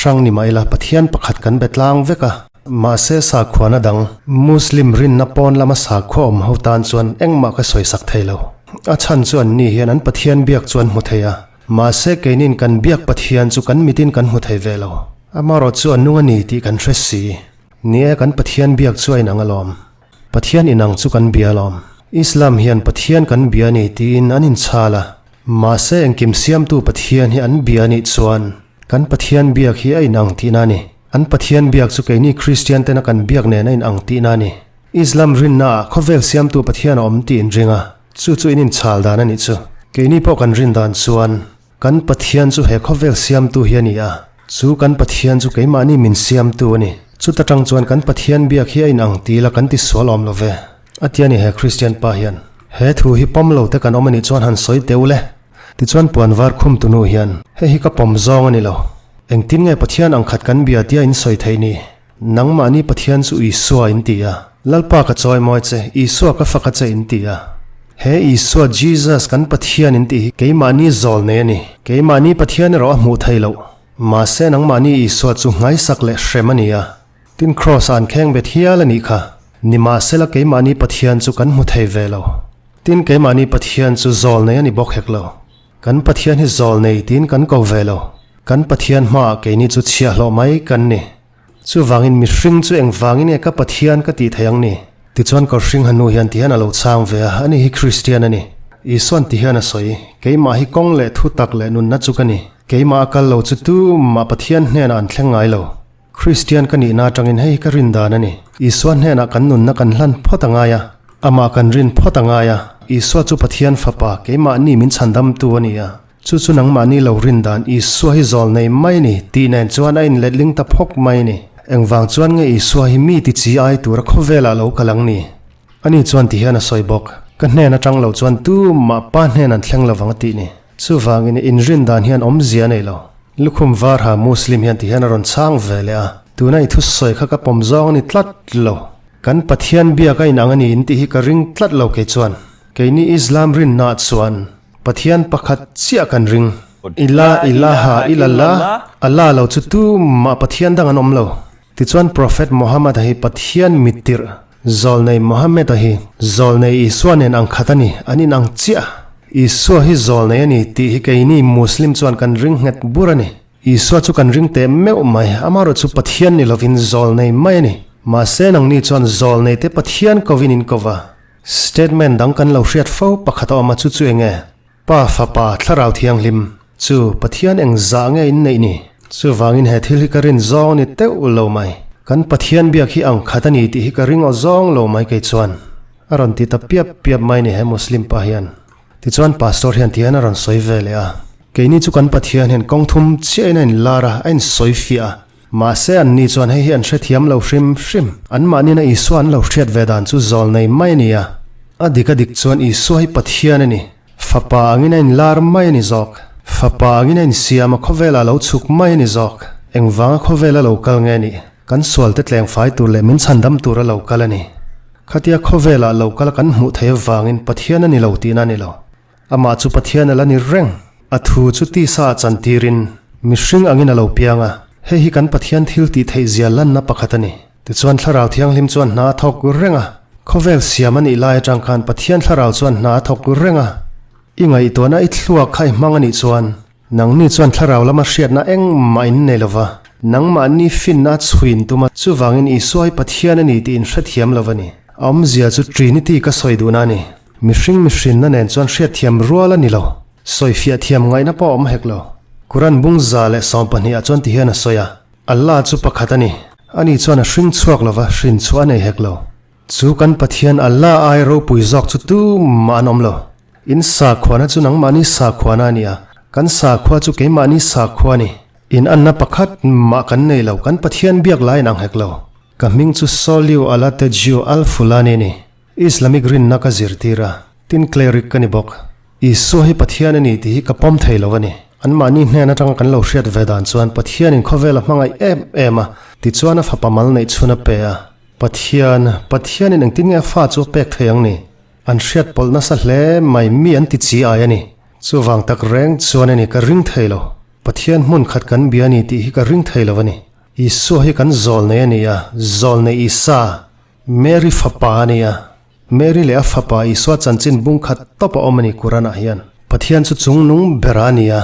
Hrang ni mah ila Pathian pakhat kan be tlang vek a, mahse sakhuana dang, Muslim rinna pawn lama sakhua awm ho tan chuan engmah ka sawisak thei lo. A chhan chu anni hian an Pathian biak chu an hmu thei a, mahse keinin kan biak Pathian chu kan mitin kan hmu thei ve lo. Amarawh chu a nung a ni tih kan hre si. Ni e, kan Pathian biak chu a inang alawm. Pathian inang chu kan bia alawm. Islam hian Pathian kan bia a ni tiin an inchhal a, Mahse engkim siamtu Pathian hi an bia anih chuan kan Pathian biak hi a inang tihna a ni. An Pathian biak chu keini Kristian tena kan biak nen a inang tihna a ni. Islam rinnaah khawvel siamtu Pathian a awm tih in ring a, chu chu in inchhal dan a nih chu. Keini pawh kan rin dan chuan kan Pathian chu he khawvel siamtu hi a ni a, chu kan Pathian chu keimahni min siamtu a ni. Chuta tang chuan kan Pathian biak hi a inang ti ila kan tisual awm lo ve. A ti a ni he Kristian pa hian. He thu hi pawm lo te kan awm a nih chuan han sawi teu le. Tichuan puan var khum tu nu hian, Hei hi ka pawm zawng a ni lo. Engtin nge Pathian ang khat kan bia tia in sawi theih ni? Nangmahni Pathian chu Isua in ti a. Lalpa ka chawi mawi che, Isua ka fak a che in ti a. He Isua, Jesus, kan Pathian in tih hi keimahni zawl nei a ni. Keimahni Pathian erawh a hmuh theih loh. Mahse nangmahni Isua chu nghaisak leh hrem a ni a. Tin Kraws ah an kheng bet hial a nih kha. Nimahsela keimahni Pathian chu kan hmu thei ve lo. Tin keimahni Pathian chu zawl nei a ni bawk hek lo. Kan Pathian hi zawl nei tiin kan ko ve lo. Kan Pathian hmaah keini chu chhiahhlawh mai kan ni. Chuvangin mihring chu engvangin nge ka Pathian ka tih theih ang ni? Tichuan Kawrhring Hanu hian ti hian a lo chhang ve a, ani hi Kristian a ni. Isuan ti hian a sawi, Keimah hi kawng leh thu tak leh nunna chu ka ni. Keimah a kal lo chu tumah Pathian hnenah an thleng ngai lo. Kristian ka nihna atangin hei hi ka rin dan a ni. Isua hnenah kan nunna kan hlan phawt a ngai a, amah kan rin phawt a ngai a. Isua chu Pathian Fapa, keimahni min chhandamtu a ni a. Chu chu nangmahni lo rin dan Isua hi zawl nei mai a ni tih nen chuan a inletling ta phawk mai a ni. Engvang chuan nge Isua hi mi ti chi ai tura khawvelah lo kal ang ni? Ani chuan ti hian a sawi bawk, Ka hnen atang lo chuan tumah Pa hnen an thleng lovang a tih ni. Chuvangin inrin dan hian awmzia a nei lo. Lukhum var ha Muslim hian ti hian a rawn chhang ve leh a, tuna i thusawi kha ka pawm zawng a ni tlat lo. Kan Pathian biak a inang a ni in tih hi ka ring tlat lo kei chuan. Keini Islam rinnaah chuan Pathian pakhat chiah kan ring. Ila ilaha illallah, Allah lo chu tumah Pathian dang an awm lo. Tichuan Prophet Muhammad-a hi Pathian mittirh, Zawlnei Muhammad-a hi Zawlnei Isua nen ang khat a ni, an inang chiah. Isua hi Zawlnei a ni tih hi keini Muslim chuan kan ring nghet bur a ni. Isua chu kan ring teh meuh mai, amaherawh chu Pathian ni lovin Zawlnei mai a ni. Mahse nangni chuan Zawlnei te Pathian kovin in kova. Statement dang kan lo hriat fo pakhat a awm a chu chu enge? Pa Fapa Thlarau Thianghlim chu Pathian eng zah nge in neih ni? Chuvangin he thil hi ka rin zawng ni teuh lo mai. Kan Pathian biak hi ang khat a ni tih hi ka ring aw zawng lo mai kei chuan. A rawn ti ta piap piap mai ni he Muslim pa hian. Tichuan Pastor hian ti hian a rawn sawi ve leh a. Keini chu kan Pathian hian kawng thum chiahin a inlar a, a insawi fiah a. Mahse anni chuan hei hi an hrethiam lo hrim hrim. Anmahniina Isua an lo hriat ve dan chu zawl nei mai a ni a. A dik a dik chuan Isua hi Pathian a ni. Fapa angin a inlar mai a ni zawk. Fapa angin a insiam a khawvelah a lo chhuk mai a ni zawk. Engvanga khawvela lo kal nge nih? Kan sualte tleng fai tur leh min chhandam tura lo kal a ni. Khatia khawvelah lo kal kan hmuh theih avangin Pathian a ni lo tihna a ni lo. Amah chu Pathian a la ni reng. A thu chu tisa ah chantirin mihring angin a lo piang a, hei hi kan Pathian thil tih theih zia lanna pakhat a ni. Tichuan Thlarau Thianghlim chuan hna a thawk reng a, khawvel siam a nih lai atang khan Pathian Thlarau chuan hna a thawk reng a. I ngaihtuahna i thluak kha i hmang a nih chuan nangni chuan Thlarau lama hriatna engmah in nei lova, nangmahni finna a chhuin tum a, chuvangin Isua hi Pathian a ni tih in hrethiam lo va ni. A awmzia chu Trinity ka sawi duhna a ni. Mihring mihrinna nen chuan hriatthiam rual a ni lo. Sawifiah thiam ngaihna pawh a awm hek lo. Quran bung 112 ah chuan ti hian a sawi a, Allah chu pakhat a ni. Ani chuan a hring chhuak lo va, hrin chhuah a nei hek lo. Chu kan Pathian Allah ai ropui zawk chu tumah an awm lo. In sakhuana chu nangmahni sakhuana a ni a, kan sakhua chu keimahni sakhua a ni. In anna pakhat mah kan nei lo, kan Pathian biak lai in ang hek lo. Ka hming chu Soliu Alatejiu Al-Fulani a ni. Islamic rinna ka zirtir a, tin cleric ka ni bawk. Isua hi Pathian a ni tih hi ka pawm thei lo a ni. Anmahni hnen atanga kan lo hriat ve dan chuan Pathianin khawvel a hmangaih em em a, tichuan a fapa mal neih chhun a pe a. Pathian, Pathianin engtin nge a fa chu a pek thei ang ni? An hriat pawlh nasa hle mai mi an ti chi ai a ni. Chuvang tak reng chuan a ni ka ring thei lo. Pathian hmun khat kan bia a ni tih hi ka ring thei lo a ni. Isua hi kan zawlnei a ni a, zawlnei Isa, Mary fapa a ni a. Mary leh a fapa Isua chanchin bung khat tawp a awm a ni Quran ah hian. Pathian chu chungnung ber a ni a,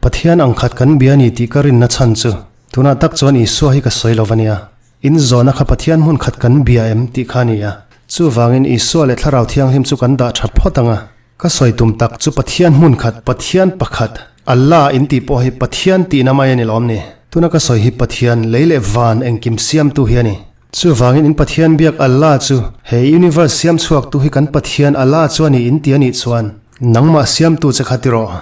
Pathian ang khat kan bia a ni tih ka rinna chhan chu tunah tak chuan Isua hi ka sawi lo a nia. In zawhna kha Pathian hmun khat kan bia em tih kha a ni a. Chuvangin Isua leh Thlarau Thianghlim chu kan dah tha phawt ang a. Ka sawi tum tak chu Pathian hmun khat, Pathian pakhat, Allah in tih pawh hi Pathian tihna mai a ni lawm ni. Tuna ka sawi hi Pathian, lei leh van engkim siamtu hi a ni. Chuvangin in Pathian biak Allah chu he universe siam chhuaktu hi kan Pathian Allah chu a ni in ti a nih chuan nangmah siamtu che kha ti rawh.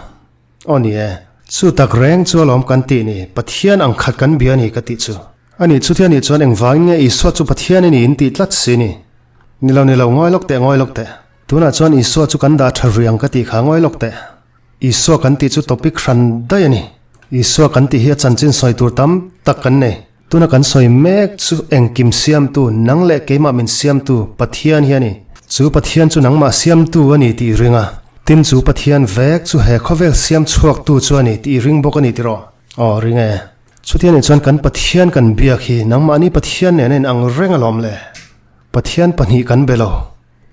Aw ni e, chu tak reng chu alawm kan tih ni, Pathian ang khat kan bia a ni ka tih chu. A nih chuti a nih chuan engvangin nge Isua chu Pathian a ni in tih tlat si ni? Ni lo ni lo, ngawi lawk teh, ngawi lawk teh. Tunah chuan Isua chu kan dah tha rui ang ka tih kha ngawi lawk teh. Isua kan tih chu topic hran daih a ni. Isua kan tih hi a chanchin sawi tur tam tak kan nei. Tuna kan sawi mek chu engkim siamtu, nang leh keimah min siamtu Pathian hi a ni. Chu Pathian chu nangmah siamtu a ni tih i ring a. Tin chu Pathian vek chu he khawvel siam chhuaktu chu a ni tih i ring bawk a ni tiraw? Aw, ring e. Chuti a nih chuan kan Pathian kan biak hi nangmahni Pathian nen a inang reng alawm le. Pathian pahnih kan be lo.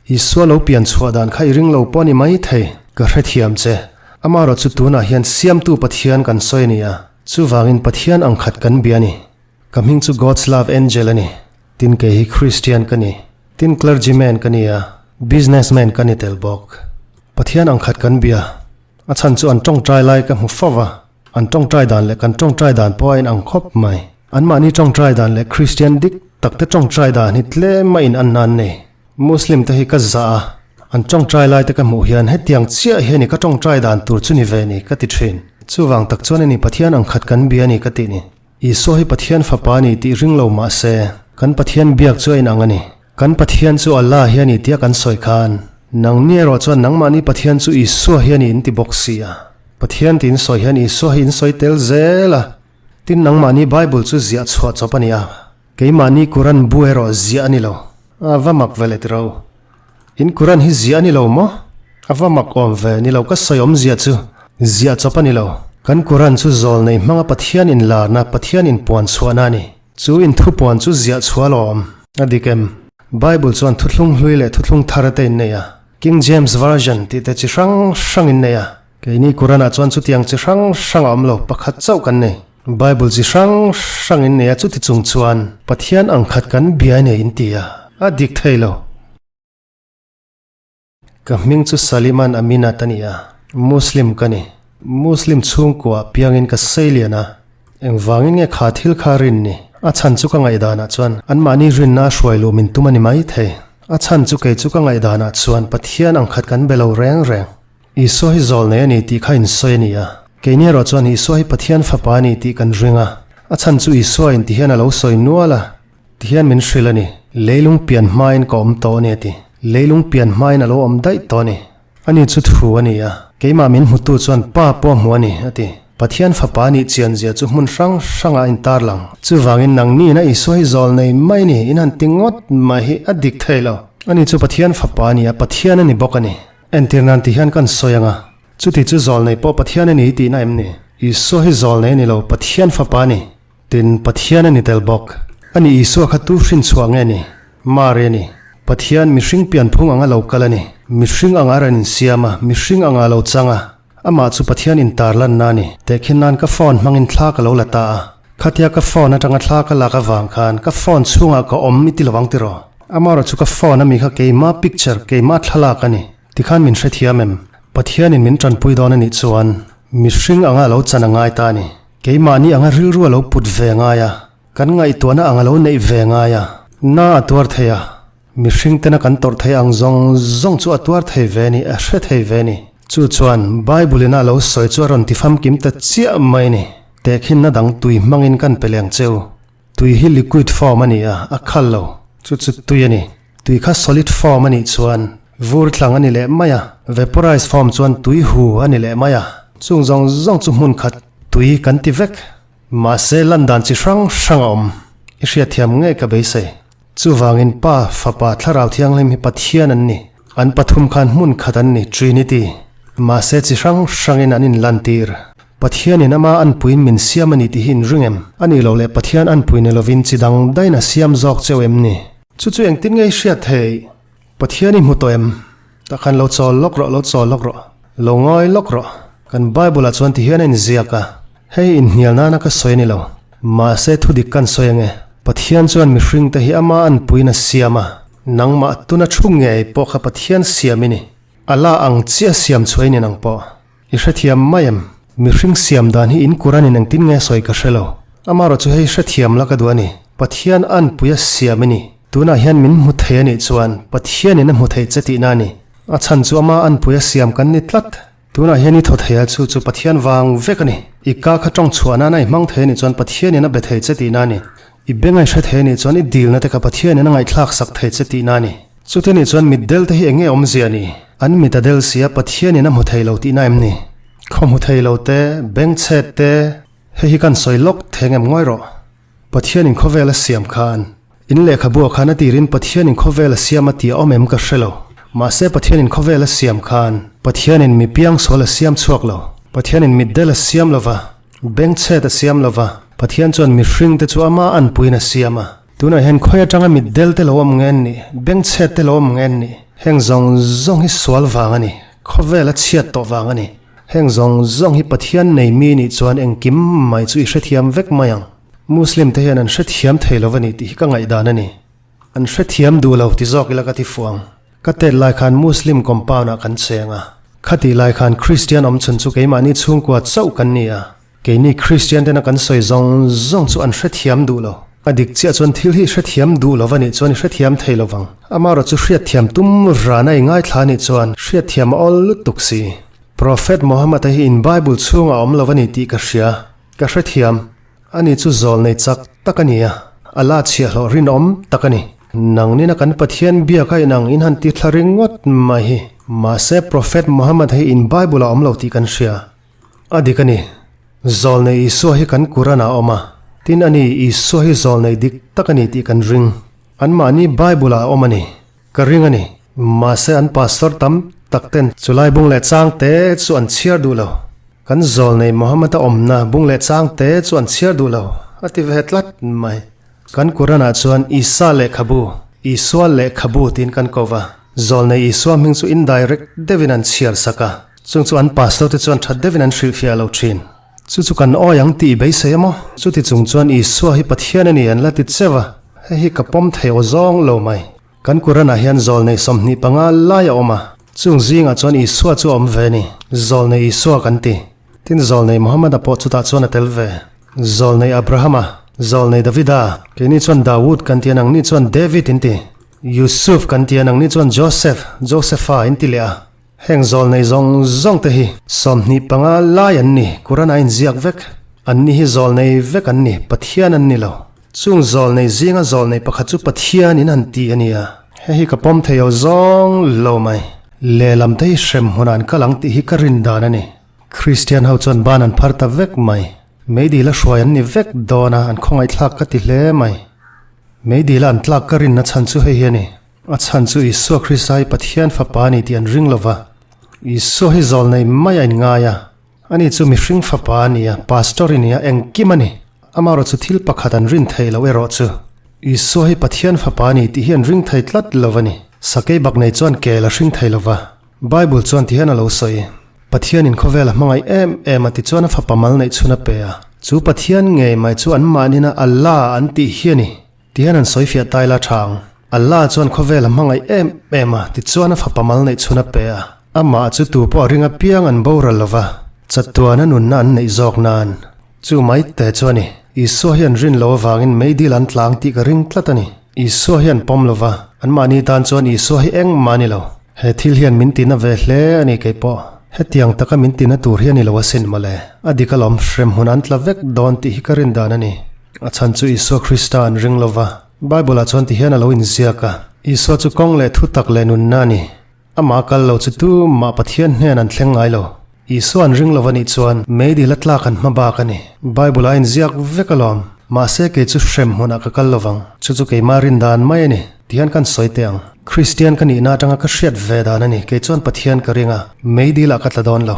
Isua lo pian chhuah dan kha i ring lo pawh a ni mai thei, ka hrethiam che. Amaherawh chu tunah hian Siamtu Pathian kan sawi a ni a, chuvangin Pathian ang khat kan bia a ni. Ka hming chu God's Love Angel a ni. Tin kei hi Christian ka ni. Tin clergyman ka ni a, businessman ka ni tel bawk. Pathian ang khat kan bia. A chhan chu an tawngtai lai ka hmu fo va. An tawngtai dan leh kan tawngtai dan pawh a inang khawp mai. Anmahni tawngtai dan leh Kristian dik tak te tawngtai dan hi tlem a in an nan nei. Muslim te hi ka zah a, an tawngtai lai te ka hmuh hian hetiang chiah hian i ka tawngtai dan tur chu ni ve ni ka ti thin. Chuvang tak chuan ani Pathian ang khat kan bia ni ka tih ni. Isua hi Pathian fapa a ni tih ring lo mah se, kan Pathian biak chu a inang a ni. Kan Pathian chu Allah hi a ni tia kan sawi khan, nangni erawh chuan nangmahni Pathian chu Isua hi a ni in ti bawk si a. Pathian tiin sawi hian Isua hi in sawi tel zel a, tin nangmahni Bible chu ziah chhuah chawp a ni a, keimahni Quran bu erawh ziah a ni lo. A va mak ve le tiro. In Quran hi ziah a ni lo maw? A va mak awm ve, ni lo ka sawi awmzia chu ziah chawp a ni lo. Kan Quran chu zawl nei hmanga Pathian inlarna, Pathian inpuan chhuahna a ni. Chu inthupuan chu ziah chhuah alawm. A dik em? Bible chuan thuthlung hlui leh thuthlung thar te in nei a, King James Version tih te chi hrang hrang in nei a. Keini Quran ah chuan chutiang chi hrang hrang a awm lo, pakhat chauh kan nei. Bible chi hrang hrang in nei a, chuti chung chuan Pathian ang khat kan biai nei in ti a, a dik thei lo. Ka hming chu Saliman Aminat a ni a, Muslim ka ni. Muslim chhungkua piangin ka sei lian a, engvangin nge kha thil kha rin ni? A chhan chu ka ngaihdanah chuan anmahni rinna a hruai luh min tum a ni mai thei. A chhan chu kei chu ka ngaihdanah chuan Pathian ang khat kan be lo reng reng. Isua hi zawl nei a ni tih kha insawi a ni a, keini erawh chuan Isua hi Pathian fapa a ni tih kan ring a, a chhan chu Isua in ti hian a lo sawi nual a. Tihian min hrilh a ni, leilung pian hmain ka awm tawh a ni a ti. Leilung pian hmain a lo awm daih tawh a ni. Ani chu thu a ni a, keimah min hmutu chuan Pa pawh a hmu a ni, a ti. Pathian Fapa nih chianzia chu hmun hrang hrangah a intar lang. Chuvangin nangni ina Isua hi zawl nei mai ni, in han ti ngawt mai hi a dik thei lo. Ani chu Pathian Fapa a ni a, Pathian a ni bawk a ni. Entir nan tihian kan sawi ang a, chuti chu zawl nei pawh Pathian a ni tihna em ni? Isua hi zawl nei a ni lo, Pathian Fapa a ni. Tin, Pathian a ni tel bawk. Ani Isua kha tu hrin chhuah nge ni? Mari a ni. Pathian mihring pianphung anga lo kal a ni. Mihring anga rawn insiam a, mihring anga lo chang a. Amah chu Pathian intarlanna a ni. Tehkhin nan ka phone hmangin thla ka lo la ta a. Khatia ka phone atanga thla ka lak avang khan ka phone chhungah ka awm i ti lovang tiraw? Amaherawh chu ka phone ami kha keima picture, keima thlalak a ni. Tikhan min hrethiam em? Pathianin min tanpui dawn a nih chuan mihring anga lo chan a ngai ta a ni. Keimahni anga rilru a lo put ve ngai a, kan ngaihtuahna ang a lo neih ve ngai a, na a tuar thei a, mihring tena kan tawrh theih ang zawng zawng chu a tuar thei ve ni, a hre thei ve ni. Chu chuan Bible ina a lo sawi chu a rawn ti famkim ta chiah mai ni. Tehkhinna dang tui hmangin kan pe leng cheu. Tui hi liquid form a ni a, a khal lo. Chu chu tui a ni. Tui kha solid form a nih chuan vur tlang a ni leh mai a, vaporize form chuan tui hu a ni leh mai a. Chung zawng zawng chu hmun khat tui kan ti vek. Mahse lan dan chi hrang hrang a awm. I hriatthiam ngei ka beisei. Chuvangin Pa, Fapa, Thlarau Thianghlim hi Pathian an ni. An pathum khan hmun khat an ni, Trinity. Mahse chi hrang hrangin an inlantir. Pathianin ama anpuiin min siam a ni tih hi in ring em? A nih loh leh Pathian anpui ni lovin chi dang daiin a siam zawk cheu em ni? Chu chu engtin nge i hriat theih? Pathian i hmu tawh em? Tah khan lo chawl lawk rawh, lo chawl lawk rawh, lo ngawi lawk rawh. Kan Bible ah chuan ti hian a inziak a, hei inhnial nana ka sawi a ni lo. Mahse thu dik kan sawi ange. Pathian chuan mihring te hi ama anpuiin a siam a, nangmah tuna thu ngei pawh kha Pathian siam i ni. A la ang chiah siam chhuah i ni nang pawh. I hrethiam mai em? Mihring siam dan hi in Quran in engtin nge sawi ka hre lo. Amarawh chu hei hrethiam la ka duh a ni. Pathian anpui a siam i ni. Tunah hian min hmu thei a nih chuan Pathian in a hmu thei che tihna a ni. A chhan chu ama anpui a siam kan ni tlat. Tunah hian i thaw thei a chu chu Pathian vang vek a ni. I ka kha tawng chhuah nana i hmang thei a nih chuan Pathian in a be thei che tihna a ni. I beng a i hre thei a nih chuan i dilna te kha Pathian in a ngaihthlak sak thei che tihna a ni. Chute nih chuan mitdel te hi eng nge awmzia ni? An mit a del sia Pathian in a hmu thei lo tihna em ni? Khaw hmu thei lo te, beng chhet te, hei hi kan sawi lawk theng em ngawi rawh. Pathian in khawvel a siam khan, in lehkhabu ah khan a tirin Pathian in khawvel a siam a tih a awm em ka hre lo. Mahse Pathian in khawvel a siam khan, Pathian in mi piangsual a siam chhuak lo. Pathian in mitdel a siam lo va, beng chhet a siam lo va, Pathian chuan mihring te chu ama anpuiin a siam a. Tunah hian khawi atanga mitdel te lo awm nge an nih, bengchhet te lo awm nge an nih, heng zawng zawng hi sual vang a ni, khawvel a chhiat tawh vang a ni. Heng zawng zawng hi Pathian nei mi nih chuan engkim mai chu i hrethiam vek mai ang. Muslim te hian an hrethiam thei lo a ni tih hi ka ngaihdan a ni. An hrethiam duh lo ti zawk ila ka ti fuh ang. Ka tet lai khan Muslim compound ah kan cheng a, khatih lai khan Christian awmchhun chu keimahni chhungkua chauh kan ni a. Keini Kristian tena kan sawi zawng zawng chu an hrethiam duh lo. A dik chiah chuan thil hi hrethiam duh lo va nih chuan i hrethiam thei lo vang. Amaherawh chu hriatthiam tum rana i ngaithla nih chuan hriatthiam a awl lutuk si. Prophet Muhammad-a hi in Bible chhungah a awm lo va ni tih ka hria. Ka hrethiam. Ani chu zawl nei chak tak a ni a, a la chhiahhlawh rinawm tak a ni. Nangnina kan Pathian biak a inang in han ti thla ringawt mai hi. Mahse Prophet Muhammad-a hi in Bible-ah a awm lo tih kan hria. A dik a ni. Zawlnei Isua hi kan Quran ah a awm a, tin a ni, Isua hi zawlnei dik tak a ni tih kan ring. Anmahni Bible ah a awm a ni. Ka ring a ni. Mahse an pastor tam tak ten chulai bung leh chang te chu an chhiar duh lo. Kan zawlnei Muhammad a awmna bung leh chang te chu an chhiar duh lo, a ti ve tlat mai. Kan Quran ah chuan Isa lehkhabu, Isua lehkhabu tiin kan ko va. Zawlnei Isua hming chu indirect deuhin an chhiar sak a. Chung chu an pastor te chuan that deuhin an hrilhfiah lo thin. Chu chu kan awi ang tih i beisei a maw? Chuti chung chuan Isua hi Pathian a ni an la ti cheu a, hei hi ka pawm thei aw zawng lo mai. Kan Quran ah hian zawlnei 25 lai a awm a, chung zingah chuan Isua chu a awm ve a ni. Zawlnei Isua kan ti. Tin zawlnei Muhammad-a pawh chutah chuan a tel ve. Zawlnei Abrahama, zawlnei Davida, keini chuan Dawood kan ti a nangni chuan David in ti. Yusuf kan ti a nangni chuan Joseph, Josepha in ti leh a. Heng zawlnei zawng zawng te hi 25 lai an ni, Quran a inziak vek. Anni hi zawlnei vek an ni, Pathian an ni lo. Chung zawlnei zinga zawlnei pakhat chu Pathian in han ti a nia. Hei hi ka pawm thei lo zawng lo mai. Lehlam te hi hrem hmunah an kal ang tih hi ka rin dan a ni. Kristian ho chuan ban an phar ta vek mai. Meidil a hruai an ni vek dawn a, an khawngaihthlak ka ti hle mai. Meidil a an tlak ka rinna chhan chu hei hi a ni. A chhan chu Isua Krista hi Pathian Fapa a ni tih an ring lo va. Isua hi zawlnei mai a inngai a. Ani chu mihring fapa a ni a, pastor i ni a, engkim a ni. Amaherawh chu thil pakhat an rin theih loh erawh chu Isua hi Pathian Fapa a ni tih hi an ring thei tlat lo a ni. Sakei bak nei chuan kel a hring thei lo va. Bible chuan ti hian a lo sawi, Pathianin khawvel a hmangaih em em a tichuan a fapa mal neih chhun a pe a. Chu Pathian ngei mai chu anmahnina Allah an tih hi a ni. Ti hian an sawi fiah tai la tha ang. Allah chuan khawvel a hmangaih em em a, tichuan a fapa mal neih chhun a pe a. Amah chu tu pawh a ring apiang an boral lo va, chatuana nunna an neih zawk nan. Chu mai te chu a ni. Isua hi an rin lo avangin meidil an tlang tih ka ring tlat a ni. Isua hi an pawm lo va, anmahni tan chuan Isua hi engmah a ni lo. He thil hian min tina ve hle a ni keipawh. Hetiang taka min tina tur hi a ni lo asin mawle. A dik alawm hrem hun an tla vek dawn tih hi ka rin dan a ni. A chhan chu Isua Krista an ring lo va, Bible-ah chuan ti hian a lo inziak a, Isua chu kawng leh thu tak leh nunna a ni. Amah kal lo chu tumah Pathian hnen an thleng ngai lo. Isua an ring lo a nih chuan meidil a tlak an hma bak a ni. Bible-ah a inziak vek alawm. Mahse kei chu hrem hmunah ka kal lo vang. Chu chu keimah rin dan mai a ni. Ti hian kan sawi teh ang. Kristian ka nihna atanga ka hriat ve dan a ni. Kei chuan Pathian ka ring a, meidil ah ka tla dawn lo.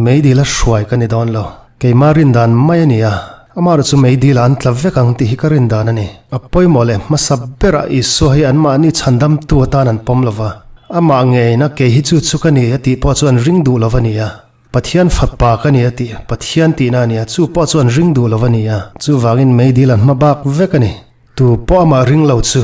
Meidil a hruai ka ni dawn lo. Keimah rin dan mai a ni a, amaherawh chu meidil ah an tla vek ang tih hi ka rin dan a ni. A pawimawh leh hmasa berah Isua hi anmahni chhandamtu atan an pawm lo va, amah ngeina kei hi chu chu ka ni a tih pawh chu an ring duh lo va ni a. Pathian fapa ka ni a tih, Pathian tihna a ni a, chu pawh chu an ring duh lo va ni a. Chuvangin meidil an hma bak vek a ni. Tu pawh amah ring lo chu.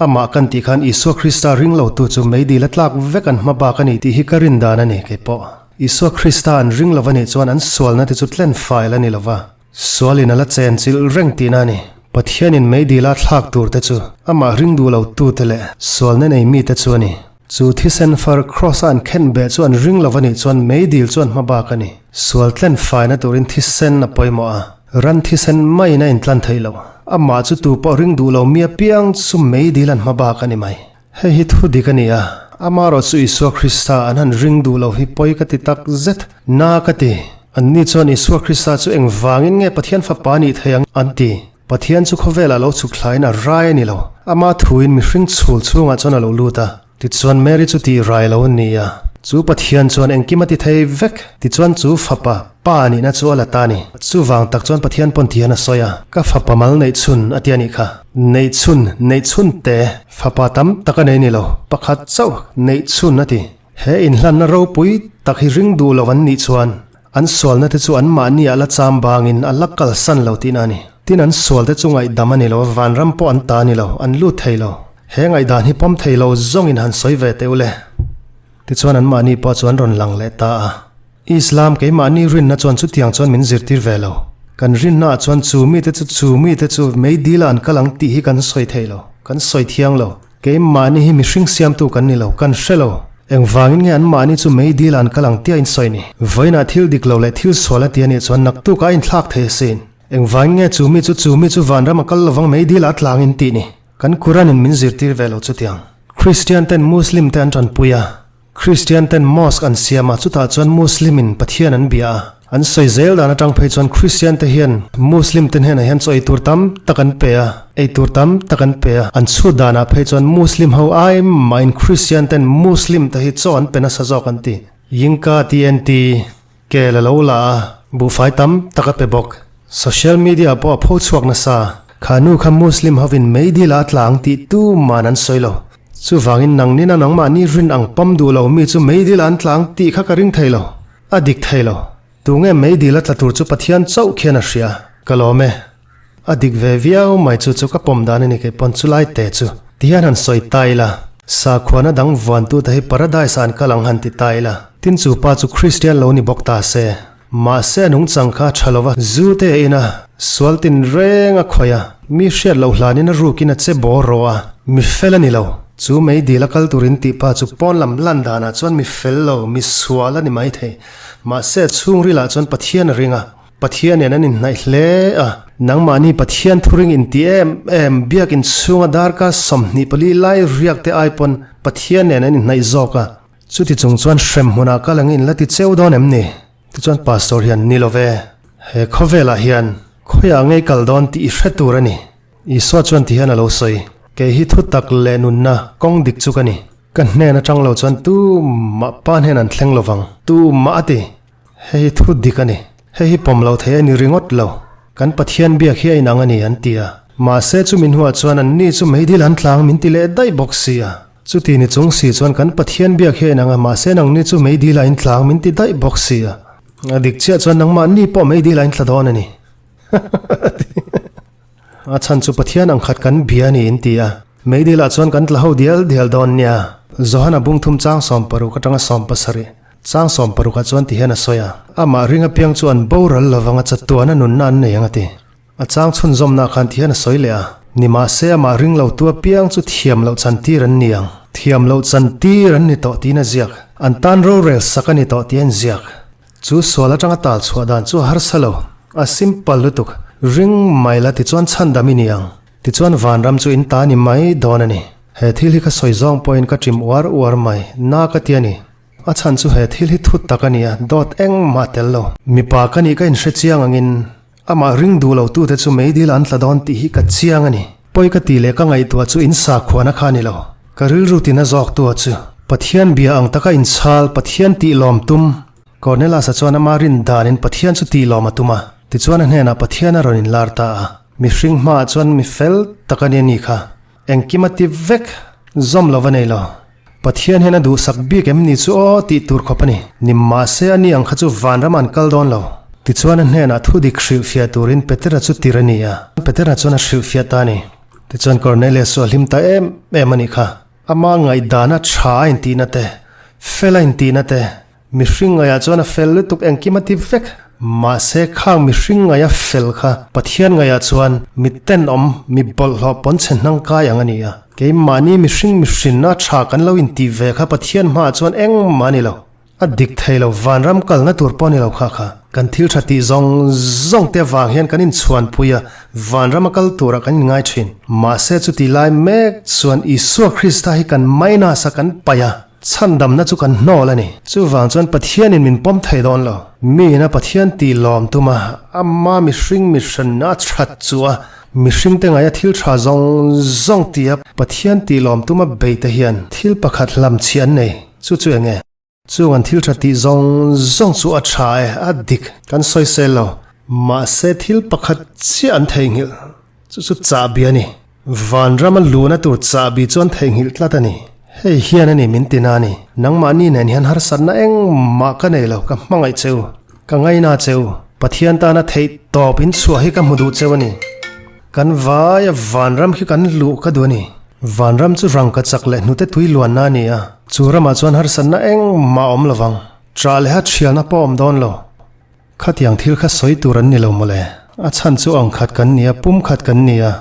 Amah kan tih khan Isua Krista ring lotu chu meidil a tlak vek an hma bak a ni tih hi ka rin dan a ni kei pawh. Isua Krista an ring lo a nih chuan an sualna te chu tlen fail a ni lo va, sualin a la chen chilh reng tihna a ni. Pathianin meidila thlak tur te chu amah ring duh lo tute leh sualna nei mite chu a ni. Chu thisen far Kraws-a an khen beh chu an ring lo a nih chuan meidil chu an hma bak a ni. Sual tlen faina turin thisen a pawimawh a, ran thisen maiin a intlan theih loh. Amah chu tu pawh ring duh lo mi apiang chu meidil an hma bak a ni mai. Hei hi thu dik a ni a, amaherawh chu Isua Krista an han ring duh lo hi pawi ka ti tak zet. Na ka ti. Anni chuan Isua Krista chu engvangin nge Pathian Fapa nih thei ang an ti. Pathian chu khawvelah lo chhuk thlain a rai a ni lo. Ama thuin mihring chhul chhungah chuan a lo lut a. Tichuan Mary chu tih rai lo a ni a. Chu Pathian chuan engkim a ti thei vek. Tichuan chu fapa, pa nihna chu a la ta a ni. Chuvang tak chuan Pathian pawn ti hian a sawi a, Ka fapa mal neih chhun a ti a nih kha. Neih chhun, neih chhun te, fapa tam tak a nei ni lo, pakhat chauh neih chhun a ti. He inhlanna ropui tak hi ring duh lo an nih chuan An sualna te chu anmahni ah la cham bangin a la kalsan lo tihna a ni. Tin an sual te chu ngaihdam a ni lo, vanram pawh an ta a ni lo, an lut thei lo. He ngaihdan hi pawm thei lo zawngin han sawi ve teh u le. Tichuan anmahni pawh chu an rawn lang leh ta a. Islam keimahni rinna chuan chutiang chuan min zirtir ve lo. Kan rinna ah chuan chu mite chu chu mite chu meidil ah an kal ang tih hi kan sawi thei lo, kan sawi thiang lo. Keimahni hi mihring siamtu kan ni lo, kan hre lo. Engvangin nge anmahni chu meidil ah an kal ang tia in sawi ni? Vawiinah thil dik lo leh thil sual a ti a nih chuan naktuk a inthlak thei asin. Engvangin nge chu mi chu chu mi chu vanram a kal lovang meidil ah a tlang in tih ni? Kan Quran in min zirtir ve lo chutiang. Kristian ten Muslim te an tanpui a. Kristian ten mosque an siam a, chutah chuan Muslim in Pathian an bia a. An sawi zel dan atang phei chuan Kristian te hian Muslim te hnenah hian chaw ei tur tam tak an pe a, ei tur tam tak an pe a. An chhut danah phei chuan Muslim ho ai mahin Kristian ten Muslim te hi chaw an pe nasa zawk an ti. Yinka TNT Kel a lo la a, buhfai tam tak a pe bawk. Social media pawh a pho chhuak nasa. Kha nu kha Muslim hovin meidil ah a tla ang tih tu man an sawi lo. Chuvangin nangnin a nangmahni rin ang pawm duh lo mi chu meidil ah an tla ang tih kha ka ring thei lo. A dik thei lo. Tunge meidil a tla tur chu Pathian chauh khian a hria. Ka lawm e. A dik ve viau mai chu chu ka pawm dan a ni kei pawn chu lai te chu ti hian han sawi ta ila, sakhuana dang vuantute hi paradise ah an kal ang han ti ta ila, tin chu pa chu Kristian lo ni bawk ta se. Mahse a nungchang kha a tha lo va, zu te a in a, sual tin reng a khawih a, mi hriat loh hlanin a rukin a che bawr rawh a, mi fel a ni lo. Chu meidil a kal turin tih pa chu pawn lam lan danah chuan mi fel lo, mi sual a ni maithei. Mahse a chhungrilah chuan Pathian a ring a. Pathian nen an inhnaih hle a. Nangmahni Pathian thuring inti em em, biakin chhunga darkar 24 lai riak te ai pawn Pathian nen an inhnaih zawk a. Chuti chung chuan hrem hmunah kal ang in la ti cheu dawn em ni? Tichuan Pastor hian, Ni lo ve, he khawvelah hian khawiah ngei kal dawn tih i hre tur a ni. Isua chuan ti hian a lo sawi, Kei hi thutak leh nunna kawng dik chu ka ni. Ka hnen atang lo chuan tumah pa hnen an thleng lovang. Tumah a ti. Hei hi thu dik a ni. Hei hi pawm lo thei a ni ringawt lo. Kan Pathian biak hi a inang a ni an ti a. Mahse chumi hnuah chuan anni chu meidil an tlang min ti leh daih bawk si a. Chuti ni chung si chuan kan Pathian biak hi a inang a, mahse nangni chu meidil a intlang min ti daih bawk si a. A dik chiah chuan nangmah ni pawh meidil a intla dawn a ni. A chhan chu Pathian ang khat kan bia a ni in ti a. Meidil ah chuan kan tla ho dial dial dawn nia. Johana bungthum chang 60 atanga 70. Chang 60 ah chuan ti hian a sawi a, amah ring apiang chu an boral lovang a chatuan a nunna an nei ang a ti. A chang chhunzawmna khan ti hian a sawi leh a, nimahse amah ring lo tu apiang chu thiam loh chantir an ni ang. Thiam loh chantir an ni tawh tiin a ziak. An tan rorel sak a ni tawh tih a inziak. Chu sual atanga tal chhuah dan chu a harsa lo. A simple lutuk. Ring mai la tichuan chhandam i ni ang. Tichuan vanram chu in ta ni mai dawn a ni. He thil hi ka sawi zawng pawhin ka ṭim uar uar mai. Na ka ti a ni. A chhan chu he thil hi thut tak a ni a, dawt engmah tel lo. Mipa ka nih ka inhre chiang angin amah ring duh lo tute chu meidil an tla dawn tih hi ka chiang a ni. Pawi ka tih leh ka ngaihtuah chu in sakhuana kha a ni lo. Ka rilru tina zawk tu a chu. Pathian bia ang taka inchhal, Pathian tih lawm tum. Cornelius-a chuan ama rin danin Pathian chu tih lawm a tum a, tichuan a hnenah Pathian a rawn inlar ta a. Mihring hmaah chuan mi fel tak a ni a nih kha. Engkim a ti vek, zawm lo va nei lo. Pathian hian a duhsak bik em ni chu aw tih tur khawp a ni. Ni mahse a ni ang kha chu vanram an kal dawn lo. Tichuan a hnenah thu dik hrilhfiah turin Petera chu tir a ni a, Petera chuan a hrilhfiah ta a ni. Tichuan Cornelius chu a hlim ta em em a nih kha. Ama ngaihdana tha a intihna te, fel a intihna te, Mihring ngaiah chuan a fel lutuk engkim a ti vek. Mahse khang mihring ngaia fel kha Pathian ngaiah chuan mi tenawm, mi bawlhhlawh pawn chhe hnang kai ang a ni a. Keimahni mihring mihrinna tha kan lo intih ve kha Pathian hmaah chuan engmah a ni lo. A dik thei lo, vanram kalna tur pawh a ni lo kha kha. Kan thil tha tih zawng zawng te avang hian kan inchhuanpui a, vanram a kal turah kan inngai thin. Mahse chutih lai mek chuan Isua Krista hi kan minus a kan paih a. Chhandamna chu kan hnawl a ni. Chuvang chuan Pathianin min pawm thei dawn lo. Miin a Pathian tih lawm tum a, ama mihring mihranna a that chu a, mihringte ngaia thil tha zawng zawng tia Pathian tih lawm tuma beite hian thil pakhat hlamchhiah an nei. Chu chu eng nge? Chung an thil tha tih zawng zawng chu a tha e, a dik. Kan sawisel lo. Mahse thil pakhat chiah an theihnghilh. Chu chu chahbi a ni. Vanrama luhna tur chahbi chu an theihnghilh tlat a ni. Hei hian a ni min ti na a ni. Nangmahni nen hian harsatna engmah ka nei lo, ka hmangaih che u, ka ngaina che u. Pathian tana theih tawp in chhuah hi ka hmu duh cheu a ni. Kan vaia vanram khi kan luh ka duh a ni. Vanram chu rangka chak leh hnute tui luanna a ni a, chu ramah chuan harsatna engmah a awm lovang. Ṭah leha ṭhialna pawh a awm dawn lo. Khatiang thil kha sawi tur an ni lo mawle. A chhan chu ang khat kan ni a, pum khat kan ni a,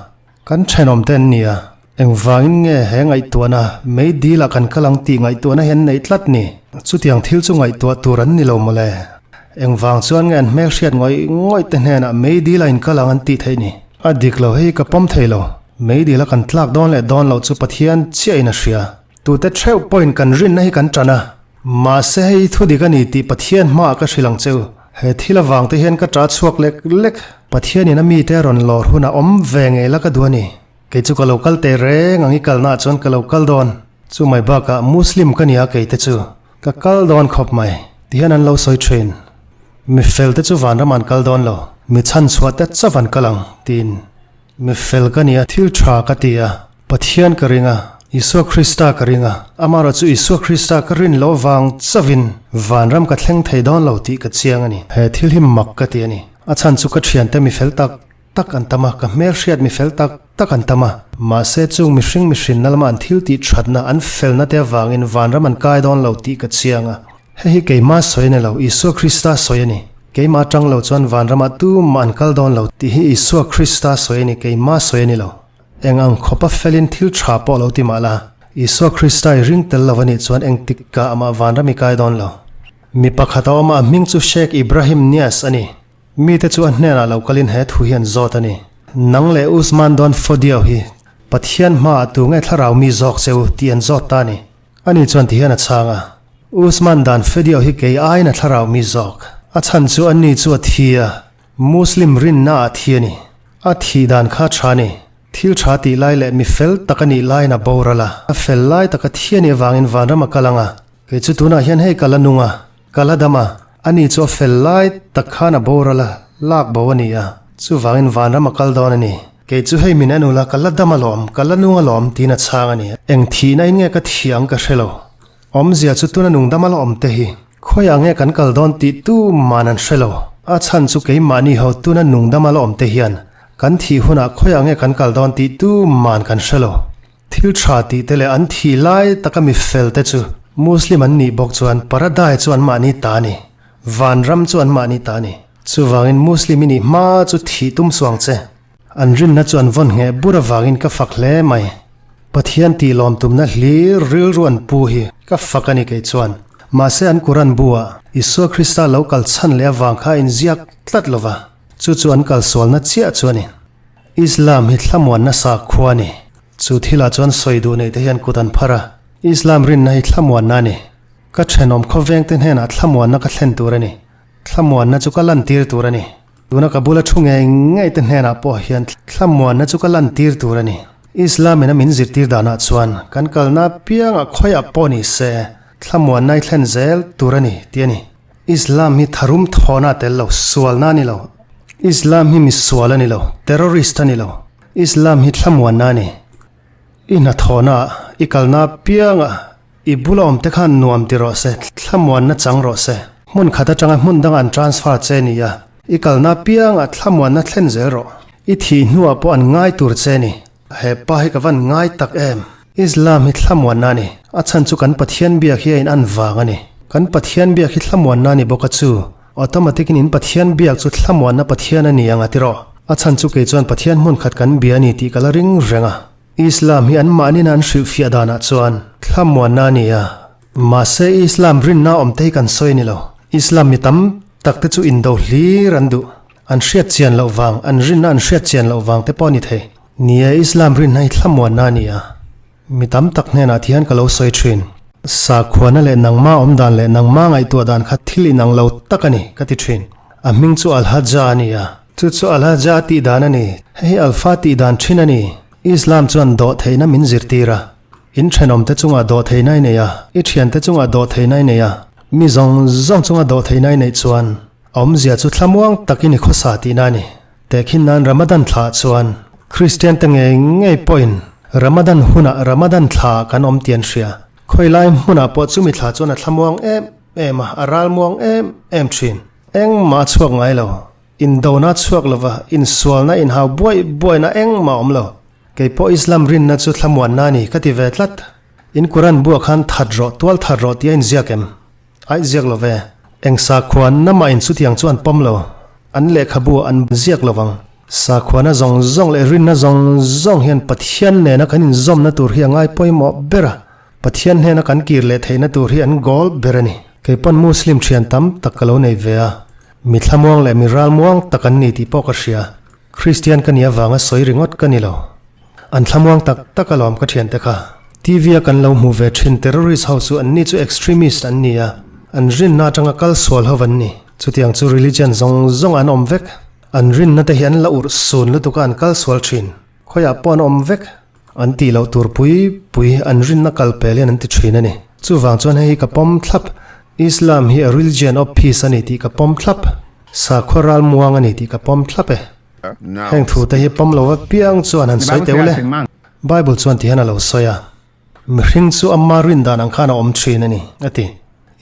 kan thenawm te an ni a. Engvangin nge he ngaihtuahna mei dil ah kan kal ang tih ngaihtuahna hi an neih tlat ni? Chutiang thil chu ngaihtuah tur an ni lo mawle. Engvang chuan nge an hmelhriat ngawih ngawih te hnenah mei dil ah in kal ang an tih theih ni? A dik lo hei ka pawm thei lo. Mei dil a kan tlak dawn leh dawn loh chu Pathian chiah in a hria. Tute theuh pawhin kan rinna hi kan tan a, mahse hei thu dik a ni tih Pathian hmaah ka hrilh ang che u. He thil avang te hian ka ta chhuak lek lek. Pathianin a mite a rawn lawr hunah awm ve ngei la ka duh a ni. Kei chu ka lo kal teh reng ang i kalnaah chuan ka lo kal dawn. Chu mai bakah Muslim ka nia kei te chu ka kal dawn khawp mai ti hian an lo sawi thin. Mi fel te chu vanram an kal dawn lo, mi chhanchhuah te chauh an kal ang tiin. Mi fel ka nia thil tha ka ti a. Pathian ka ring a, Isua Krista ka ring a, amaherawh chu Isua Krista ka rin loh vang chauhin vanram ka thleng thei dawn lo tih ka chiang a ni. He thil hi mak ka ti a ni. A chhan chu ka thiante mi fel tak tak an tam a, ka hmelhriat mi fel tak tak an tam a. Mahse chung mihring mihrinna lama an thil tih thatna, an felna te avangin vanram an kai dawn lo tih ka chiang a. Hei hi keimah sawi a ni lo, Isua Krista sawi a ni. Keimah atang lo chuan vanramah tumah an kal dawn lo tih hi Isua Krista sawi a ni, keimah sawi a ni lo. Eng ang khawpa felin thil tha pawh lo ti mah la, Isua Krista i ring tel lo a nih chuan engtik kah amah vanram i kai dawn lo. Mi pakhat a awm a, a hming chu Sheikh Ibrahim Niass a ni. Mite chu a hnenah lo kalin he thu hi an zawt a ni. Nang leh Usman Don Fodio hi Pathian hmaah tu nge thlarau mi zawk che u tih an zawt ta a ni. Ani chuan ti hian a chhang a, Usman Dan Fodio hi kei aiin a thlarau mi zawk. A chhan chu ani chu a thi a, Muslim rinna ah thi a ni. A thih dan kha tha ni. Thil tha tih lai leh mi fel tak a nih laiin a boral a. A fel lai taka thi a nih avangin vanram a kal ang a. Kei chu tunah hian hei ka la nung a, ka la dam a. Ani chu a fel lai tak khan a boral a, lak bo a ni a. Chuvangin vanram a kal dawn a ni. Kei chu hei min en ula ka la dam alawm, ka la nung alawm tiin a chhang a ni. Eng thihna in nge ka thih ang ka hre lo. Awmzia chu tuna nungdam a la awm te hi khawiah nge kan kal dawn tih tu man an hre lo. A chhan chu keimahni ho tuna nungdam a la awm te hian kan thih hunah khawiah nge kan kal dawn tih tu man kan hre lo. Thil tha tih te leh an thih lai taka mi fel te chu Muslim an nih bawk chuan Paradise chu anmahni ta a ni. Vanram chu anmahni ta a ni. Chuvangin Muslim i nih hma chu thih tum suang che. An rinna chu an vawn ngheh bur avangin ka fak hle mai. Pathian tih lawm tumna hlir rilru an pu hi ka fak a ni kei chuan. Mahse an Quran bu ah Isua Krista lo kal chhan leh avang kha a inziak tlat lo va, chu chu an kal sualna chiah chu a ni. Islam hi thlamuanna sakhua a ni. Chu thilah chuan sawi duh neih te hian kut an phar a. Islam rinna hi thlamuanna a ni. Ka thenawm khawvengte hnenah thlamuanna ka thlen tur a ni. Thlamuanna chu ka lantir tur a ni. Tuna ka bula thu ngei ngei te hnenah pawh hian thlamuanna chu ka lantir tur a ni. Islam-in a min zirtir danah chuan kan kalna apiangah khawiah pawh ni se thlamuanna i thlen zel tur a ni tih a ni. Islam hi tharum thawhna a tel lo, sualna a ni lo. Islam hi misual a ni lo, terrorist a ni lo. Islam hi thlamuanna a ni. I hnathawhna ah, i kalna apiangah i bula awm te khan nuam ti rawh se, thlamuanna chang rawh se. Hmun khat atanga hmun danga an transfer che ni a, i kalna apiangah thlamuanna thlen zel rawh. I thih hnuah pawh an ngai tur che ni. He pa hi ka van ngai tak em! Islam hi thlamuanna a ni. A chhan chu kan Pathian biak hi a in an vang a ni. Kan Pathian biak hi thlamuanna a ni bawk a chu. Automatic in in Pathian biak chu thlamuanna Pathian a ni ang a ti rawh. A chhan chu kei chuan Pathian hmun khat kan bia a ni tih ka la ring reng a. Islam hi an mahnin an hrilhfiah danah chuan thlamuanna a ni a. Mahse Islam rinna awm te hi kan sawi a ni lo. Islam mi tam tak te chu indo hlir an duh. An hriat chian loh vang, an rinna an hriat chian loh vang te pawh a ni thei. Ni e, Islam rinna hi thlamuanna a ni a. Mi tam tak hnenah thian ka lo sawi thin. Sakhuana leh nangma awm dan leh nangma ngaihtuah dan kha thil inang lo tak a ni, ka ti thin. A hming chu Al-Hajja a ni a. Chu chu Al-Hajja tih dan a ni. Hei hi Alfa tih dan thin a ni. Islam chuan dawh theihna min zirtir a. In thenawmte chungah dawh theihna i nei a, i thiante chungah dawh theihna i nei a, mi zawng zawng chunga dawh theihna i neih chuan a awmzia chu thlamuang takin i khawsa tihna a ni. Tehkhin nan Ramadan thla chuan Kristian te ngei ngei pawhin Ramadan hunah Ramadan thla kan awm tih an hria. Khawilai hmunah pawh chumi thla chuan a thlamuang em em a, a ralmuang em em thin. Engmah a chhuak ngai lo. Indona chhuak lova insualna inhau buai buaina engmah a awm lo. Kei pawh Islam rinna chu thlamuanna a ni ka ti ve tlat. In Quran buah khan that rawh, tual that rawh tih a inziak em? Aih ziak lo ve. Eng sakhuana mah in chutiang chu an pawm lo. An lehkhabu an ziak lo vang. Sakhuana zawng zawng leh rinna zawng zawng hian Pathian nena kan inzawmna tur hi a ngai pawimawh ber a. Pathian hnena kan kir leh theihna tur hi an goal ber a ni. Kei pawn Muslim thian tam tak ka lo nei ve a. Mi thlamuang leh mi ralmuang tak an ni tih pawh ka hria. Kristian ka nih avanga sawi ringawt ka ni lo. An thlamuang tak tak alawm ka thiante kha. TV a kan lo hmu ve thin terrorist ho chu anni chu extremist an ni a, an rinna atanga kal sual ho an ni. Chutiang chu religion zawng zawng an awm vek. An rinna te hi an la urh sun lutuk a an kal sual thin. Khawiah pawh an awm vek. An tih loh tur pui pui an rinna kal pel hian an ti thin a ni. Chuvang chuan hei hi ka pawm thlap. Islam hi a religion of peace a ni tih ka pawm thlap. Sakhua ral muang a ni tih ka pawm thlap e. Heng thu te hi pawm lo apiang chuan han sawi teuh le. Bible chuan ti hian a lo sawi a, Mihring chu amma rin dan ang khan a awm thin a ni, a ti.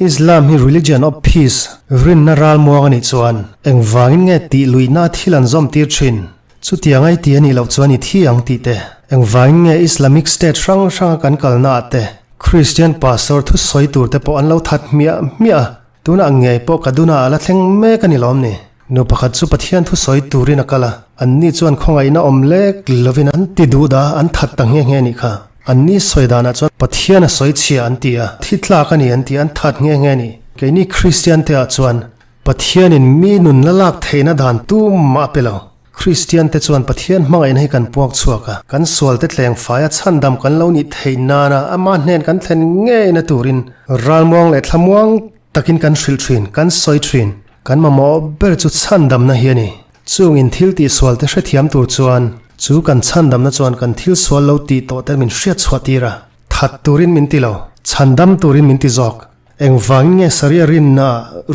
Islam hi religion of peace, rinna ral muang a nih chuan engvangin nge tih luihna thil an zawm tir thin? Chutiang ai ti a nih loh chuan i thi ang tih te, engvangin nge Islamic State hrang hranga kan kalna ah te Christian pastor thusawi tur te pawh an lo that hmiah hmiah a? Tunah ngei pawh ka duna a la thleng mek a ni lawm ni? Nu pakhat chu Pathian thu sawi turin a kal a, anni chuan khawngaihna awm lek lovin an ti duh dah an that ta nghe nghe nih kha. Anni sawi danah chuan Pathian a sawi chhia an ti a, thi tlak a ni an ti a, an that nghe nghe a ni. Keini Kristian te ah chuan Pathianin mi nun la lak theihna dan tumah a pe lo. Kristian te chuan Pathian hmangaihna hi kan puak chhuak a, kan sual te tleng fai a chhandam kan lo nih theih nana ama hnen kan thlen ngeina turin ralmuang leh thlamuang takin kan hrilh thin, kan sawi thin. Kan mamawh ber chu chhandamna hi a ni. Chung in thil tih sual te hrethiam tur chuan chu kan chhandamna chuan kan thil sual lo tih tawh te min hriat chhuah tir a, that turin min ti lo, chhandam turin min ti zawk. Engvangin nge Saria rinna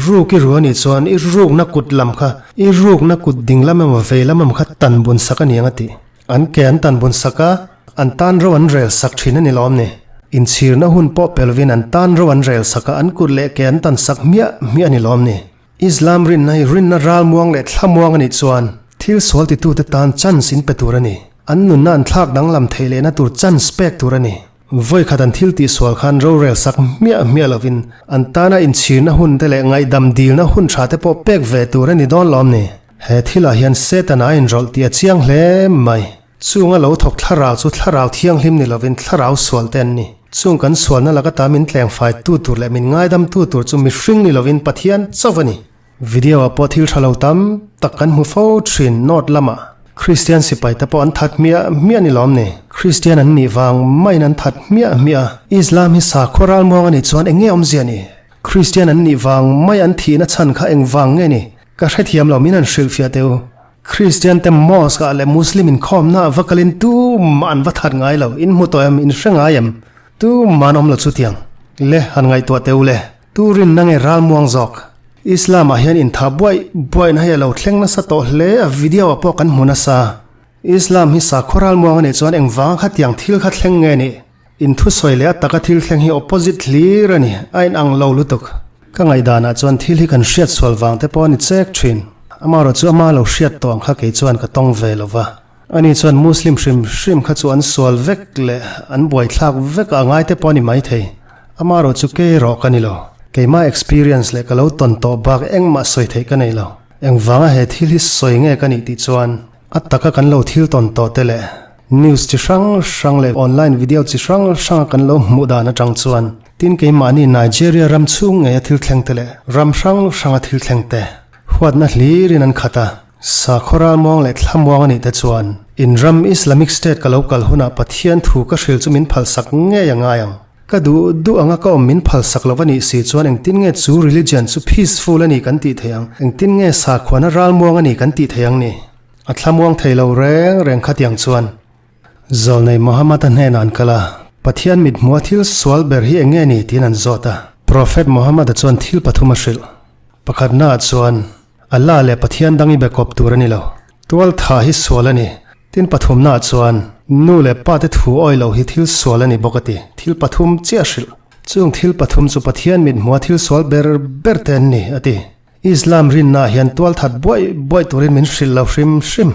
ruk i ru a nih chuan i rukna kut lam kha i rukna kut ding lam emaw vei lam emaw kha tan bun sak a ni ang a tih. An ke an tan bun sak a, an tan ro an rel sak thin a ni lawm ni. Inchhirna hun pawh pe lovin an tan ro an rel sak a, an kut leh ke an tan sak hmiah hmiah a ni lawm ni. Islam rinna hi rinna ralmuang leh thlamuang a nih chuan thil sual titute tan chance in pe tur a ni. An nunna an thlak danglam theih lehna tur chance pek tur a ni. Vawi khat an thil tihsual khan rorel sak hmiah hmiah lovin an tana inchhirna hun te leh ngaihdam dilna hun tha te pawh pek ve tur a ni dawn lawm ni? He thilah hian Setana a inrawlh tih a chiang hle mai. Chunga lo thawk thlarau chu thlarau thianghlim ni lovin thlarau sual te an ni. Chung kan sualna laka ta min tlengfai tu tur leh min ngaidam tu tur chu mihring ni lovin Pathian chauh a ni. Video ah pawh thil tha lo tam tak kan hmu fo thin North lamah Kristian sipai te pawh an that hmiah hmiah ni lawm ni? Kristian an nih vang maiin an that hmiah hmiah a, Islam hi sakhua ralmuang a nih chuan eng nge awmzia ni? Kristian an nih vang mai an thihna chhan kha eng vang nge ni? Ka hrethiam lo min han hrilhfiah teh u. Kristian te mosque ah leh Muslim inkhawmna ah va kalin tumah an va that ngai lo, in hmu tawh em? In hre ngai em? Tumah an awm lo chutiang. Le han ngaihtuah teh u le. Tu rinna nge ralmuang zawk? Islam ah hian intha buaih buaihna hi a lo thleng nasa tawh hle a, video ah pawh kan hmu nasa. Islam hi sakhaw ralmuang a nih chuan engvanga khatiang thil kha thleng nge nih? Inthusawi leh a taka thil thleng hi opposite hlir a ni, a inang lo lutuk. Ka ngaihdanah chuan thil hi kan hriat sual vang te pawh a ni chek thin. Amaherawh chu ama lo hriat tawh ang kha kei chuan ka tawng ve lo va. Ani chuan Muslim hrim hrim kha chu an sual vek leh an buaithlak vek a ngai te pawh a ni maithei. Amaherawh chu kei erawh ka ni lo. Keimah experience leh ka lo tawn tawh bak engmah sawi theih ka nei lo. Engvanga he thil hi sawi nge ka nih tih chuan A taka kan lo thil tawn tawh te leh news chi hrang hrang leh online video chi hrang hranga kan lo hmuh dan atang chuan tin keimahni Nigeria ram chhung ngeia thil thleng te leh ram hrang hranga thil thleng te huatna hlirin an khat a. Sakhaw ralmuang leh thlamuang a nih te chuan in ram Islamic State ka lo kal hunah Pathian thu ka hril chu min phalsak ngei a ngai ang. Ka duh duh anga ka awm min phalsak lo a nih si chuan engtin nge chu religion chu peaceful a ni kan tih theih ang? Engtin nge sakhuana ralmuang a ni kan tih theih ang ni? A thlamuang thei lo reng reng khatiang chuan Zawlnei Muhammad-a hnenah an kal a, Pathian mithmuha thil sual ber hi eng nge ni tiin an zawt a. Prophet Muhammad-a chuan thil pathum a hrilh. Pakhatnaah chuan, Allah leh Pathian dang i be kawp tur a ni lo. Tual tha hi sual a ni. Tin pathumnaah chuan nu leh pa te thu awi lo hi thil sual a ni bawk a ti. Thil pathum chiah hrilh. Chung thil pathum chu Pathian mit hmua thil sual ber ber te an ni a ti. Islam rinnaah hian tual that buaih buaih turin min hrilh lo hrim hrim.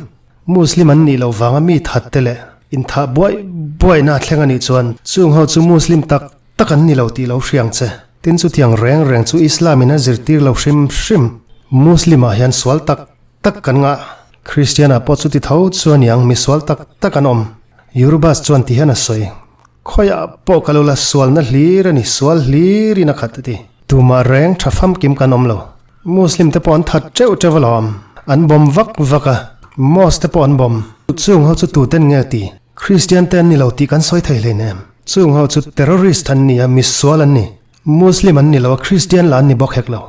Muslim an nih loh vanga mi that te leh inthah buaih buaihna a thleng a nih chuan chung ho chu Muslim tak tak an ni lo tih lo hriang che. Tin chutiang reng reng chu Islam in a zirtir lo hrim hrim. Muslim ah hian sual tak tak kan ngah. Kristian ah pawh chuti tho chu a niang misual tak tak an awm. Yorubas chuan ti hian a sawi. Khawiah pawh ka lo la sualna hlir a ni, sual hlirin a khat a ti. Tumah reng tha famkim kan awm lo. Muslim te pawh an that teuh teuh alawm. An bawm vak vak a, mosque te pawh an bawm. Chung ho chu tuten nge ti? Kristian te an ni lo tih kan sawi thei hlein em? Chung ho chu terrorist an ni a, misual an ni. Muslim an ni lo a, Kristian lah an ni bawk hek lo.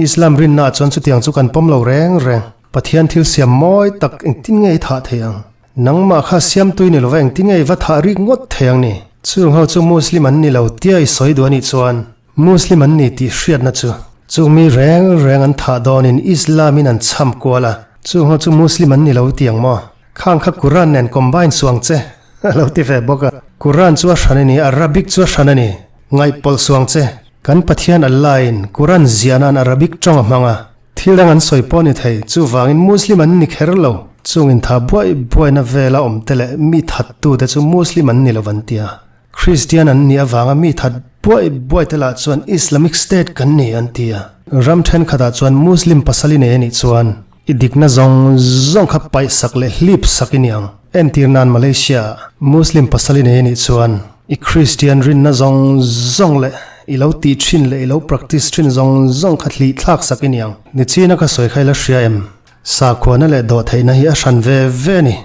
Islam rinnaah chuan chutiang chu kan pawm lo reng reng. Pathian thil siam mawi tak engtin nge i thah thei ang? Nangmah kha siamtui ni lova engtin nge i va thah rik ngawt thei ang ni? Chung ho chu Muslim an ni lo tia i sawi duh a nih chuan Muslim an ni tih hriatna chu chung mi reng reng an thah dawnin Islam in an chham kual a, chung ho chu Muslim an ni lo ti ang maw? Khang kha Quran nen combine suang che a lo ti ve bawk a. Quran chu a hran a ni, Arabic chu a hran a ni. Ngaihpawlh suang che. Kan Pathian Allah in Quran ziah nan Arabic tawng a hmang a. Thil dang an sawi pawh a ni thei, chuvangin Muslim an ni kher lo. Chung intha buaih buaihna vela awm te leh mi thattu te chu Muslim an ni lo an ti a. Kristian an nih avanga mi that buaih buaih te lah chuan Islamic State kan ni an ti a. Ram thenkhatah chuan Muslim pasal i nei a nih chuan i dikna zawng zawng kha paih sak leh hlip sak i ni ang. Entir nan Malaysia ah Muslim pasal i nei a nih chuan i Kristian rinna zawng zawng leh i lo tih thin leh i lo practice thin zawng zawng kha hlih thlak sak i ni ang. Nichina ka sawi kha i la hria em? Sakhuana leh dawhtheihna hi a hran ve ve a ni.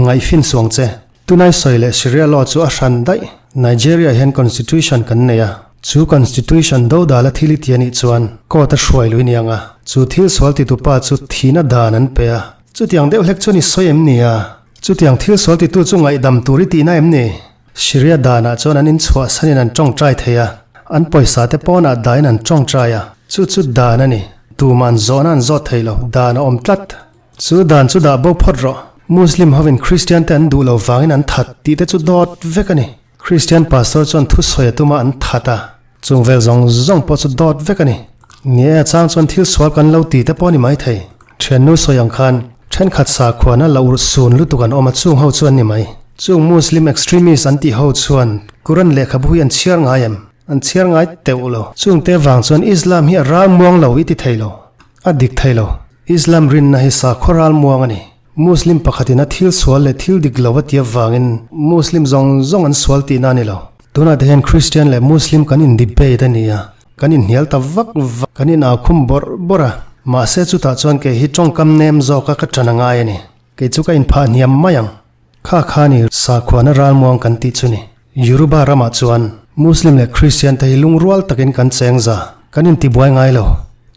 Ngaihfin suang che. Tunai sawi leh Sharia law chu a hran daih. Nigeria hian constitution kan nei a, chu constitution dodal a thil i ti a nih chuan court a hruai lui niang a, chu thil sual titu pa chu thihna dan an pe a. Chutiang deuh hlek chuan i sawi em ni a? Chutiang thil sual titu chu ngaihdam tur i tihna em ni? Sharia danah chuan an inchhuahsanin an tawngtai thei a, an pawisa te pawnah dahin an tawngtai a, chu chu dan a ni. Tuman zawhna an zawt thei lo, dan a awm tlat. Chu dan chu dah bo phawt rawh. Muslim hovin Kristian te an duh lo vangin an that tih te chu dawt vek a ni. Kristian pastor chuan thusawi a tuma an that a, chung vel zawng zawng pawh chu dawt vek a ni. Ni e, a chang chuan thil sual kan lo ti te pawh a ni maithei. Thiannu sawi ang khan thenkhat sakhuana la urh sun lutuk an awm a, chung ho chu an ni mai. Chung Muslim extremist an tih ho chuan Quran lehkhabu hi an chhiar ngai em? An chhiar ngai teuh lo. Chungte vang chuan Islam hi a ral muang lo i ti thei lo. A dik thei lo. Islam rinna hi sakhaw ral muang a ni. Muslim pakhatin a thil sual leh thil dik lo a ti avangin Muslim zawng zawng an sual tihna a ni lo. Tunah te hian Christian leh Muslim kan in debate a ni a, kan inhnial ta vak vak, kan in aukhum bawrh bawrh a. Mahse chutah chuan kei hi tawngkam nem zawka ka ṭan a ngai a ni. Kei chu ka inphah hniam mai ang. Kha kha ni sakhuana ral muang kan tih chu ni. Yoruba ramah chuan Muslim leh Christian te hi lungrual takin kan cheng za, kan intibuai ngai lo.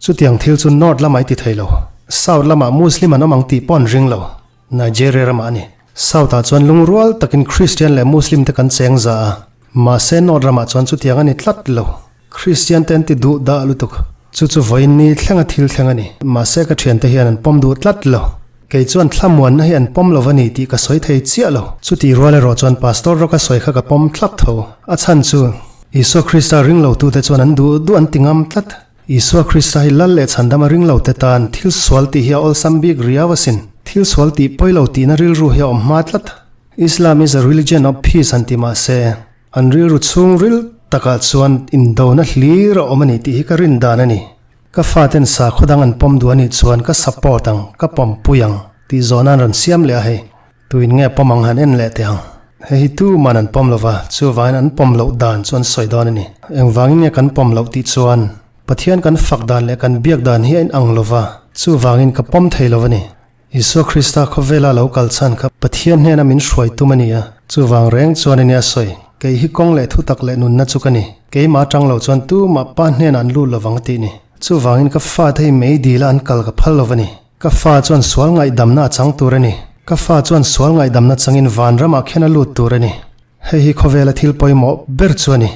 Chutiang thil chu North lamah i ti thei lo. South lamah Muslim an awm ang tih pawh an ring lo. Nigeria ramah a ni. South ah chuan lungrual takin Christian leh Muslim te kan cheng za a, mahse North ramah chuan chutiang a ni tlat lo. Christian te an ti duh dah lutuk. Chu chu vawiin ni thlenga thil thleng a ni. Mahse ka thiante hian an pawm duh tlat lo. Kei chuan thlamuanna hi an pawm lo a ni tih ka sawi thei chiah lo. Chutih rual erawh chuan Pastor rawka sawi kha ka pawm thlap tho. A chhan chu, Isua Krista ring lotute chuan an duh duh an ti ngam tlat. Isua Krista hi lal leh chhandam a ring lote tan thil sual tih hi a awlsam bik riau asin. Thil sual tih pawi lo tihna rilru hi a awm hma tlat. Islam is a religion of peace an ti mahse, an rilru chhungril takah chuan indona hlir a awm a ni tih hi ka rin dan a ni. Ka faten sakhaw dang an pawm duh a nih chuan ka support ang, ka pawmpui ang tih zawhna an rawn siam leh a hei. Tuin nge pawm ang han en leh teh ang. Hei hi tuman an pawm lova, chuvangin an pawm loh dan chu an sawi dawn a ni. Engvangin nge kan pawm loh tih chuan Pathian kan fak dan leh kan biak dan hi a inang lova, chuvangin ka pawm thei lo a ni. Isua Krista khawvela lo kal chhan kha Pathian hnena min hruai tum a ni a, chuvang reng chuan a nia sawi, Kei hi kawng leh thutak leh nunna chu ka ni, keimah atang lo chuan tumah Pa hnenah an lut lovang a tih ni. Chuvangin ka fate hi mei dila an kal ka phal lo va ni. Ka fa chuan sual ngaihdamna a chang tur a ni. Ka fa chuan sual ngaihdamna changin vanramah khian a lut tur a ni. Hei hi khawvela thil pawimawh ber chu a ni.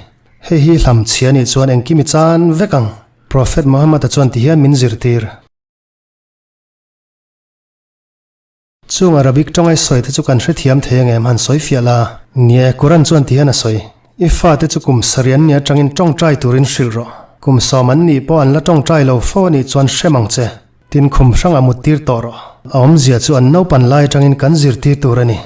Hei hi hlamchhia nih chuan engkim i chan vek ang. Prophet Muhammad-a chuan tihian min zirtir. Chung Arabic tawngai sawi te chu kan hrethiam thei ang em han sawi fiah la. Nie, Quran chuan ti hian a sawi. I fate chu kum sarih an nih atangin tawngtai turin hrilh rawh. Kum sawm an nih pawh an la tawngtai lo fo a nih chuan hrem ang che. Tin khum hrangah mut tir tawh rawh. A awmzia chu an naupan lai atangin kan zirtir tur a ni.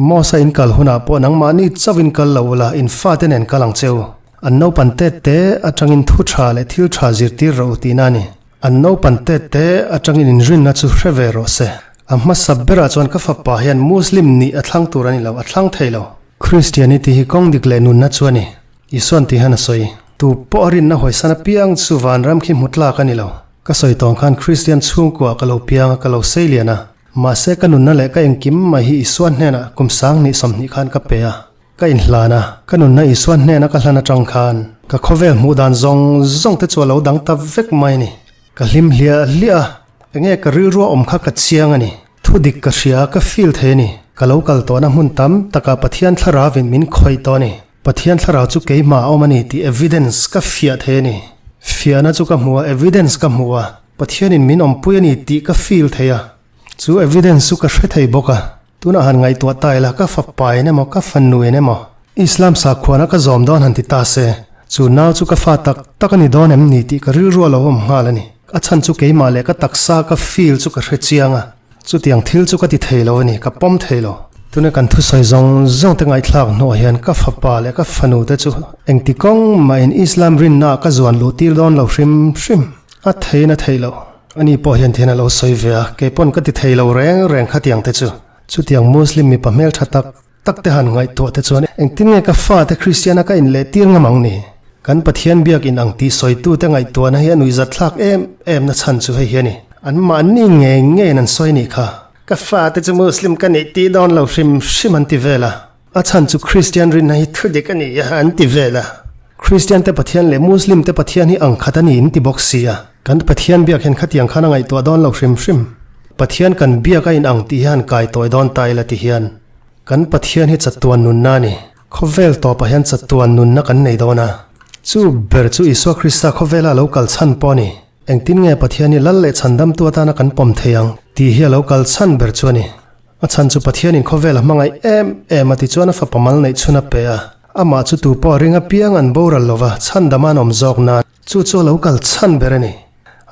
Mosque a in kal hunah pawh nangmahni chauhin kal lo ula in fate nen kal ang che u. An naupan tet te atangin thu tha leh thil tha zirtir rawh u tihna a ni. An naupan tet te atangin inrinna chu hre ve rawh se. A hmasa berah chuan ka fapa hian Muslim nih a thlang tur a ni lo, a thlang thei lo. Christianity hi kawng dik leh nunna chu a ni. Isuan tih hian a sawi. Tu pawh a rinna hawisan apiang chu vanram khi hmu tlak a ni lo. Ka sawi tawng khan Christian chhungkua ka lo piang a, ka lo sei lian a. Mahse ka nunna leh ka engkim mai hi Isua hnenah kum 20 20 khan ka pe a. Ka inhlan a, ka nunna Isua hnena ka hlan atang khan ka khawvel hmuh dan zawng zawng te chu a lo dang ta vek mai a ni. Ka hlim hliah hliah a, enge ka rilrua awm kha ka chiang a ni. Thu dik ka hria, ka feel thei a ni. Ka lo kal tawhna hmun tam takah Pathian thlarauin min khawih tawh a ni. Pathian thlarau chu keimah a awm a ni tih evidence ka fiah thei a ni. Fiahna chu ka hmu a, evidence ka hmu a, Pathianin min awmpui a ni tih ka feel thei a. Chu evidence chu ka hre thei bawk a. Tunah han ngaihtuah ta ila ka fapain emaw ka fanuin emaw Islam sakhuana ka zawm dawn han ti ta se, chu nau chu ka fa tak tak a ni dawn em ni tih ka rilru a lo awm nghal a ni. A chhan chu keimah leh ka taksa ka feel chu ka hre chiang a, chutiang thil chu ka ti thei lo a ni, ka pawm thei lo. Tuna kan thusawi zawng zawng te ngaihthlak hnuah hian ka fapa leh ka fanu te chu engti kawng mahin Islam rinna ah ka zuan luh tir dawn lo hrim hrim. A theiin a theih loh. Ani pawh hian thian a lo sawi ve a, kei pawn ka ti thei lo reng reng khatiang te chu. Chutiang Muslim mipa hmeltha tak tak te han ngaihtuah te chuan engtin nge ka fate Kristiana ka inleh tir ngam ang ni? Kan Pathian biak in ang tih sawitute ngaihtuahna hi a nuihzat thlak em em na chhan chu hei hi a ni. An mahni ngei ngeiin an sawi nih kha. Ka fate chu Muslim ka nih tih dawn lo hrim hrim an ti vel a. A chhan chu Kristian rinna hi thu dik a ni a, an ti vel a. Kristian te Pathian leh Muslim te Pathian hi ang khat a ni in ti bawk si a. Kan Pathian biak hian khatiang khan a ngaihtuah dawn lo hrim hrim. Pathian kan biak a inang tih hian kai tawi dawn ta ila ti hian kan Pathian hi chatuan nunna a ni. Khawvel tawpah hian chatuan nunna kan nei dawn a. Chu ber chu Isua Krista khawvela a lo kal chhan pawh a ni. Engtin nge Pathian hi lal leh chhandamtu atana kan pawm thei ang tih hi a lo kal chhan ber chu a ni. A chhan chu Pathianin khawvel a hmangaih em em a tichuan a fapa mal neih chhun a pe a, amah chu tu pawh a ring apiang an boral lo va, chhandam an awm zawk nan chu chu a lo kal chhan ber a ni.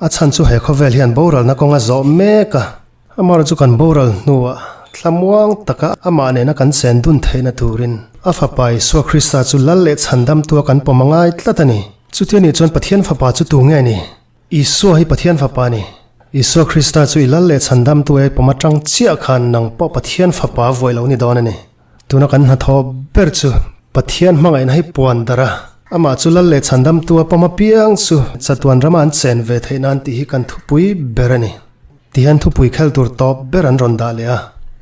A chhan chu he khawvel hian boralna kawng a zawh mek a, amaherawhchu chu kan boral hnuah thlamuang taka amah nena kan chen dun theihna turin a fapa Isua Krista chu lal leh chhandamtua kan pawm a ngai tlat a ni. Chutia nih chuan Pathian fapa chu tu nge ni? Isua hi Pathian Fapa a ni. Isua Krista chu i lal leh chhandamtu e pawm atang chiah khan nang pawh Pathian Fapa vuai lo ni dawn a ni. Tuna kan hnathawh ber chu Pathian hmangaihna hi puan darh a, amah chu lal leh chhandamtu a pawm apiang chu chatuan rama an chen ve theih nan tih hi kan thupui ber a ni. Tihian thupui khel tur tawp ber an rawn dah leh a,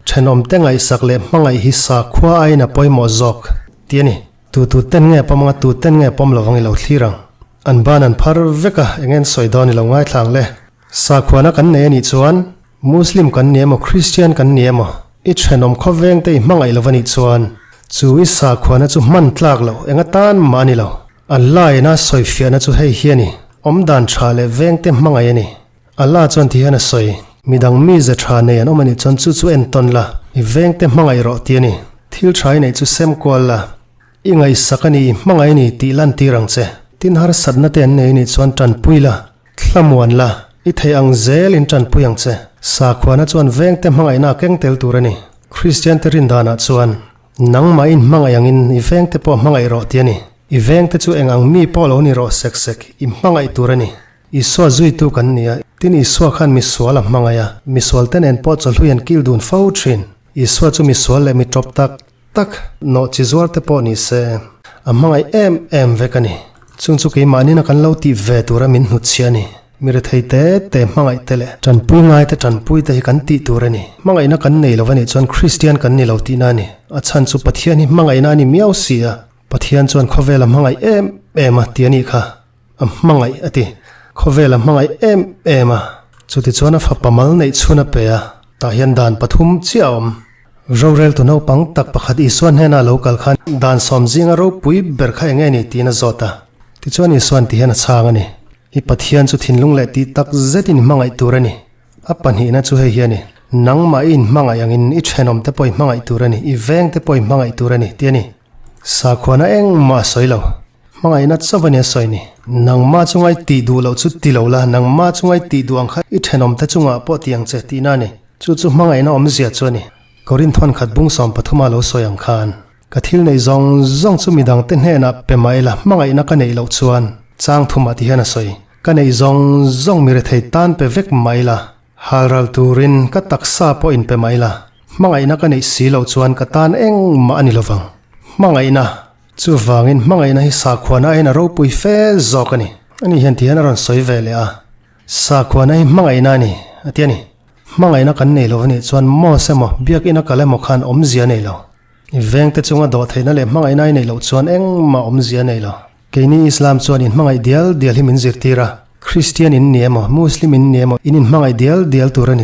thenawmte ngaihsak leh hmangaih hi sakhua aiin a pawimawh zawk tih a ni. Tu tu ten nge pawm anga tu ten nge pawm lovang i lo thlir ang. An ban an phar vek a, eng en sawi dawn i lo ngaithla ang le. Sakhuana kan nei a nih chuan Muslim kan ni emaw Christian kan ni emaw i thenawm khawveng te i hmangaih lo a nih chuan chu i sakhuana chu hman tlak lo eng atan mah a ni lo. An laina sawifiahna chu hei hi a ni. Awmdan tha leh vengte hmangaih a ni. Allah chuan ti hian a sawi, Midang mize tha nei an awm a nih chuan chu chu entawn la, i vengte hmangaih rawh ti a ni. Thil tha i neih chu sem kual la, i ngaihsak a ni, i hmangaih a ni tih lantir ang che. Tin harsatna te an nei a nih chuan tanpui la, thlamuan la, i theih ang zel in tanpui ang che. Sakhuana chuan vengte hmangaihna a keng tel tur a ni. Kristiante rindanah chuan Nangmah in hmangaih angin i vengte pawh hmangaih rawh ti a ni. I vengte chu eng ang mi pawh lo ni rawh sek sek, i hmangaih tur a ni. Isua zuitu kan ni a, tin Isua khan misual a hmangaih a, misualte nen pawh chawhlui an kil dun fo thin. Isua chu misual leh mi tawp tak tak, nawh chi zuar te pawh ni se, a hmangaih em em vek a ni. Chung chu keimahnin a kan lo tih ve tura min hnutchhiah a ni. Mi rethei te te hmangaih te leh tanpui ngai te tanpui te hi kan tih tur a ni. Hmangaihna kan nei lo a nih chuan Kristian kan ni lo tihna a ni. A chhan chu Pathian hi hmangaihna a ni miau si a. Pathian chuan khawvel a hmangaih em em a ti a nih kha. A hmangaih a ti. Khawvel a hmangaih em em a. Chutichuan a fapa mal neih chhun a pe a. Tah hian dan pathum chiah a awm. Roreltu naupang tak pakhat Isua hnenah a lo kal khan dan sawm zinga ropui ber kha eng nge ni tiin a zawt a. Tichuan Isua'n ti hian a chhang a ni. I Pathian chu thinlung leh tih tak zetin i hmangaih tur a ni. A pahnihna chu hei hi a ni, Nangmah i inhmangaih angin i thenawmte pawh i hmangaih tur a ni, i vengte pawh i hmangaih tur a ni, tih a ni. Sakhuana engmah a sawi lo. Hmangaihna chauh a ni a sawi ni. Nangmah chunga i tih duh loh chu ti lo la, nangmah chunga i tih duh ang kha i thenawmte chungah pawh ti ang che, tihna a ni. Chu chu hmangaihna awmzia chu a ni. Korinth khat bung 13 a lo sawi ang khan. Ka thil neih zawng zawng chu midangte hnenah pe mah ila hmangaihna ka neih loh chuan chang thumah ti hian a sawi. Ka neih zawng zawng mi rethei tan pe vek mah ila, halral turin ka taksa pawh in pe mah ila, hmangaihna ka neih si loh chuan ka tan engmah a ni lovang. Hmangaihna, chuvangin hmangaihna hi sakhuana aiin a ropui fe zawk a ni. Ani hian ti hian a rawn sawi ve leh a, Sakhuana hi hmangaihna a ni, a ti a ni. Hmangaihna kan nei lo a nih chuan Mos emaw, Biakina kal emaw khan awmzia a nei lo. I vengte chunga dawhtheihna leh hmangaihna i neih loh chuan engmah awmzia a nei lo. Keini Islam chuan inhmangaih dial dial hi min zirtir a, Kristian in ni emaw, Muslim in ni emaw, in inhmangaih dial dial tur a ni.